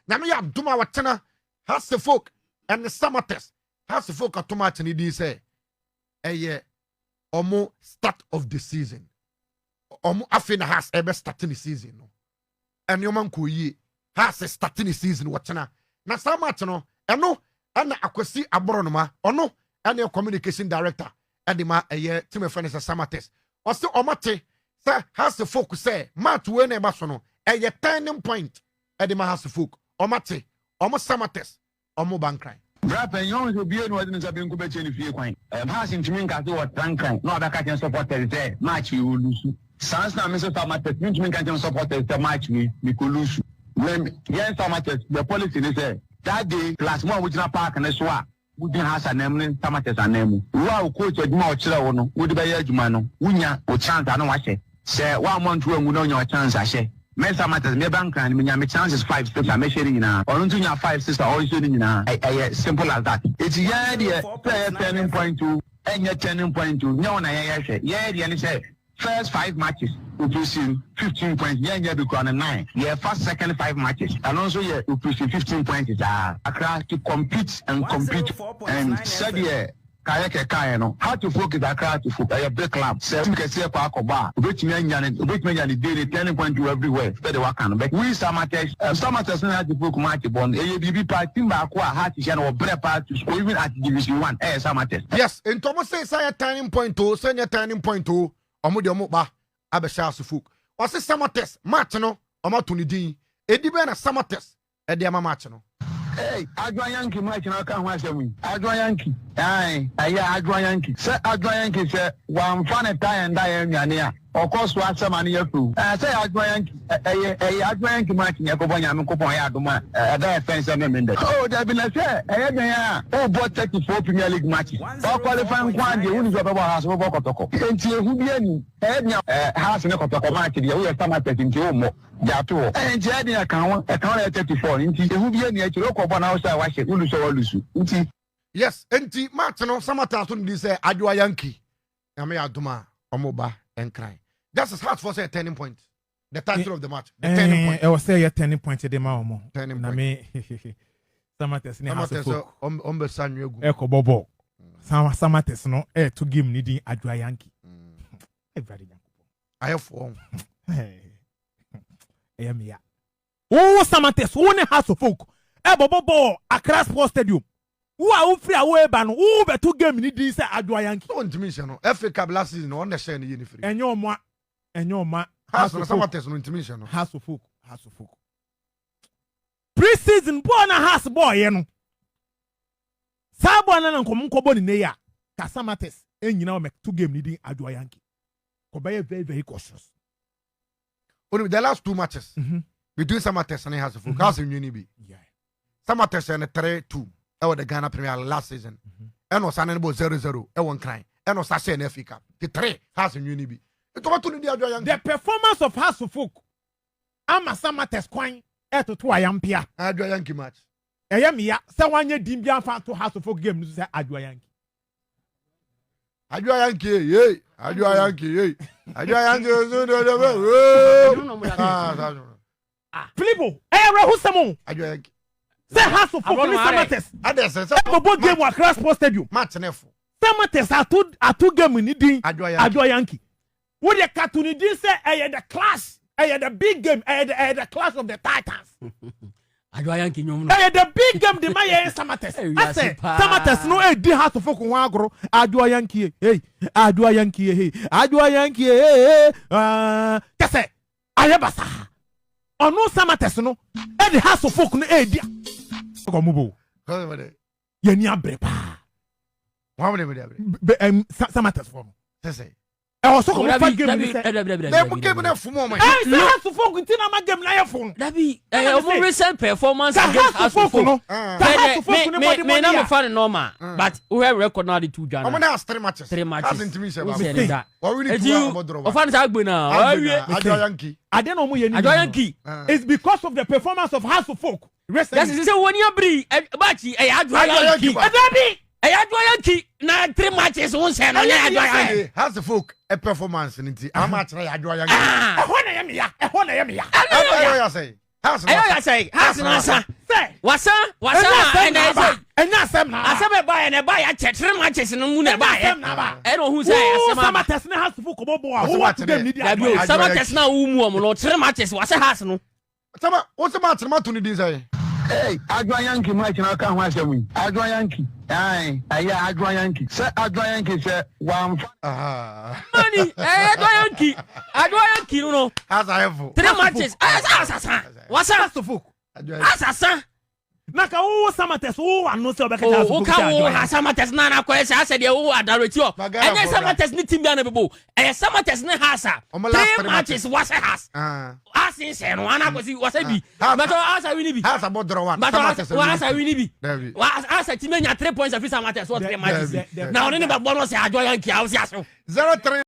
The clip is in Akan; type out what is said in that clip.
Nyame yɛ adom a, wɔkyena Hearts of Oak ɛne Samartex. Hearts of Oak ato match ne din sɛ ɛyɛ ɔmo start of the season. Ɔmo afei na Hearts ɛbɛ start ne season no, ɛnneɛma nkɔ yie. Hearts start ne season wɔkyena na saa match no ɛno ɛna Akwasi Aborɔnoma, ɔno ɛne communication director ɛde ma ɛyɛ team ɛfɛ no sɛ Samartex. Ɔsɛ ɔmo te sɛ Hearts of Oak sɛ match wei na ɛba so no ɛyɛ turning point ɛde ma Hearts of Oak. Ɔmo te ɔmo Samartex ɔmo bankran. Bra panyin, ɔn sɛ obiara ni wɔde ne nsa benkum bɛkyɛ ne fie kwan. Hearts ntumi nka sɛ wɔtra Nkran na ɔbɛka kyɛn supporters sɛ match yi wɔ lose. Saa nso na me nso Samartex mentumi nka kyɛn supporters sɛ match yi mekɔ lose. Me yɛn Samartex, the policy ne sɛ that day plus mo a wogyina park ne so a wogyina Hearts anan mu ne Samartex anan mu, wo a wo coach adwuma a ɔkyerɛ wo no wode bɛyɛ adwuma no, wonya wo chance a na wahyɛ. Sɛ woammɔ nto angu na wonya wo chance ahyɛ. Me Samartex, meba Nkran no, menya me chances five six a mɛhyɛ no nyinaa. Ɔno nso nya five six a ɔnhyɛ no nyinaa. Ɛyɛ simple as that. Eti yɛn deɛ, sɛ ɛyɛ turning point o, ɛnyɛ turning point o, nyɛ wɔn na yɛyɛ hwɛ. Yɛn deɛ ne sɛ first five matches opusi 15 points, yɛn nyɛ bi kura no nine. Yɛfa second five matches, ɛno nso yɛ opusi 15 points saa. Accra to compete and compete and sɛdeɛ kaayɛ kɛkaayɛ no, Hearts of Oak is Accra Hearts of Oak. Ɛyɛ big club. Sɛ team kɛseɛ kɔ akɔbɔ a, obetumi anya ne day ne turning point to everywhere sɛdeɛ waka no. But we Samartex, Samartex ne Hearts of Oak match bɔ no, ɛyɛ biribi paa. Team baako a Hearts hyɛ no wɔbrɛ paa to score even at Division One ɛyɛ Samartex. Yes, nti ɔmo sɛ sɛ yɛ turning point o, sɛ nyɛ turning point o, ɔmo deɛ ɔmo ba abɛhyɛ Hearts of Oak. Ɔsɛ Samartex match no, ɔmo ato ne din edi bɛn na Samartex ɛde ama match no? Hey, Adwa Yankee match na ɔka ho asɛm yi. Adwa Yankee. Aye, ɛyɛ Adwa Yankee. Sɛ Adwa Yankee sɛ wamfa ne tie and dye anuane a, ɔkɔ so asɛm ano yɛ few. Sɛ Adwa Yankee, ɛyɛ Adwa Yankee match na ɛkɔbɔ. Nyame nkopɔn ɛyɛ adom a, ɛda yɛ fɛn sɛ mɛmɛ ndɛ. Oh, dabi, na sɛ ɛyɛ dɛn a, wobɔ 34 Premier League matches. Ɔqualify nko adeɛ, woni sɛ ɔbɛbɔ Hearts, wobɛbɔ Kɔtɔkɔ. Enti ehu bi ani. Ɛyɛ dɛn a, Hearts ne Kɔtɔkɔ match deɛ, woyɛ Samartex nti wommɔ. Gyato hɔ. Nti ɛyɛ den ɛka ho, ɛka ho na ɛyɛ 34 nti ehu bi ani akyire wokɔ bɔ na wohyɛ a wahyɛ, wo lose a walose nti. Yes, nti match no Samartex ato ne din sɛ Adwoa Yankee. Nyame yɛ adom a, ɔmo ba Nkran. Just as Hearts for say turning point, the title of the match, the turning point. Ɛwɔ sɛ ɛyɛ turning point de ma wɔn. Turning na point. Me Samartex ne Hearts Samartex of Oak ɔmo bɛ sa nwa egu. Ɛkɔ bɔ bɔɔl. Samartex no ɛɛto game ne din Adwoa Yankee. Ɛwurade Nyankopɔn. Ayɛfoɔ. Ɛyɛ mmea wo Samartex, wo ne Hearts of Oak ɛbɔbɔ bɔɔl Accra Sports Stadium. Wo a wofiri a woeba no, wo bɛto game ne din sɛ Adwoa Yankee. Sɛ ɔntumi nhyɛ no FA Cup last season, ɔno na ɛhyɛ no yie ne firi. Ɛnyɛ ɔmo a, ɛnyɛ ɔmo a. Hearts no, Samartex no ntumi nhyɛ no. Hearts of Oak, Hearts of Oak pre-season bɔɔl na Hearts bɔɔl yɛ no, saa bɔɔl no na nkɔmɔ nkɔbɔ ne ne yɛ a ka Samartex ɛnyina wɔn to game ne din Adwoa Yankee kɔbɛyɛ very very cautious. Onim the last two matches between Samartex and Hearts of Oak, Hearts nwini bi. Samartex ɛne 3-2 ɛwɔ the Ghana Premier League last season, ɛna ɔsan ne bɔ 0-0 ɛwɔ Nkran, ɛna ɔsan hyɛ ne FA Cup te three. Hearts nwini bi nti ɔbɛto ne di Adwoa Yankee. The performance of Hearts of Oak ama Samartex kwan ɛtoto ayampia. Adwoa Yankee match. Ɛyɛ mmea sɛ wanyɛ din bi afa to Hearts of Oak game no so sɛ Adwoa Yankee. Adwoa Yankee yey, Adwoa Yankee yey, Adwoa Yankee osu de de bɛ woo. Ah. Filipo, ɛyɛ awerɛhosɛm o. Adwoa Yankee. Sɛ Hearts of Oak ne Samartex ɛbɔbɔ game wɔ Accra Sports Stadium. Match ne fo. Samartex ato game ni din Adwoa Yankee. Adwoa Yankee. Wode kato ne din sɛ ɛyɛ the clash, ɛyɛ the big game, ɛyɛ the clash of the titans. Adwoa Yankee nnwom no. Ɛyɛ the big game de ma yɛn Samartex. Ɛwiase asɛ paa. Samartex no edi Hearts of Oak ho agorɔ. Adwoa Yankee hey, Adwoa Yankee hey, Adwoa Yankee hey. Kɛsɛ ayɛ basaa. Ɔno Samartex no ɛde Hearts of Oak no edi ɔmo bo. Yɛni abere paa. Wɔn de abere. Samartex fɔ no sɛsɛ ɛwɔ so kɔmɔ fa game ni sɛ Dabi, dabi. Na emu game na fum ɔmo. Sɛ Hearts of Oak nti na ma game na yɛ fo no. Dabi, ɔmo recent performance ka against Hearts of Oak no, ka Hearts of Oak me no me bɔdi me na bɔdi me a fa ne normal, but wohwɛ record na ade tu dwa ɔmo no na has three matches. Three matches. Hearts ntumi nhyɛ Wosɛ baako. ne da. Wɔn win Eti two a ɔmo draw ɔfa ne saa agbe na Agbe ɔawie. na Adwoa Yankee. Ade na ɔmo yɛ ni Adwoa nyinaa no, Yankee. it's because of the performance of Hearts of Oak recently. Yɛsɛ sɛ wɔn ni abiri baakyi ɛyɛ Adwoa Adwoa Yankee. Yankee ba. Ɛdabi. Ɛyɛ Adwoa Yankee na three matches wo nsɛn no Ɛyɛ nyɛ Adwoa yɛ sɛ- Yankee. Ee, Hearts of Oak ɛ performance ni ti ama akyerɛ yɛ Adwoa Yankee. Ah. Ɛhɔ na yɛ meya, ɛhɔ na yɛ meya. Ɛna yɛ sɛ. Hearts na Ɛyɛ wasa. ɔyɛ sɛ Hearts na asa. Sɛ Wasa wasa ɛnyɛ asɛm ɛna na aba. ɛsɛ Ɛnyɛ asɛm na aba. asɛm ɛba yɛ na ɛba yɛ akyɛ three matches no mu na Ɛnyɛ ɛba asɛm yɛ. na aba. Ɛna ohun sɛ Wo asɛm aba. Samatex ne Hearts folk bɔ bɔ a Wɔsɛ wowɔ wate to game dɛ. ni di Dabi o adwa. Adwa Samatex na wo mu ɔmo no three matches wasɛ Hearts no. Sama wo sɛ match no mato ne din sɛ. Hey, Adwa Yankee match na ɔka ho asɛm yi. Adwa Yankee. Aye, ɛyɛ Adwa Yankee. Sɛ Adwa Yankee sɛ wamfa Aha. Mani ɛyɛ Adwa Yankee Adwa Yankee no no Hearts ayɛ fo. three matches ɛyɛ sɛ asasa wasa Hearts folk. Adwa Yankee. asasa. Na ka wo Samatex wo ano sɛ ɔbɛka kyerɛ Hearts O folk woka sɛ wo adwa ha Yankee. Samatex na na akɔyɛ sɛ asɛ deɛ wo adareti hɔ. Magara Ɛnyɛ fo bra. Samatex ne team bi a na bɛbɔ ɛyɛ Samatex ne Hearts a Ɔmo last three three matches wasɛ Hearts. Ah. Hearts nsɛ no ana akɔsi wasɛ bi. Ah. Bàtɔ Hearts awini bi. Hearts abɔ draw one. Bàtɔ Samatex Hearts awini. awini bi. Dabi. Hearts atimi anya 3 points afi Samatex wɔ three matches. Dabi. Na ɔne ne bɛ bɔ no sɛ Adwa Yankee a wosi asew. 03.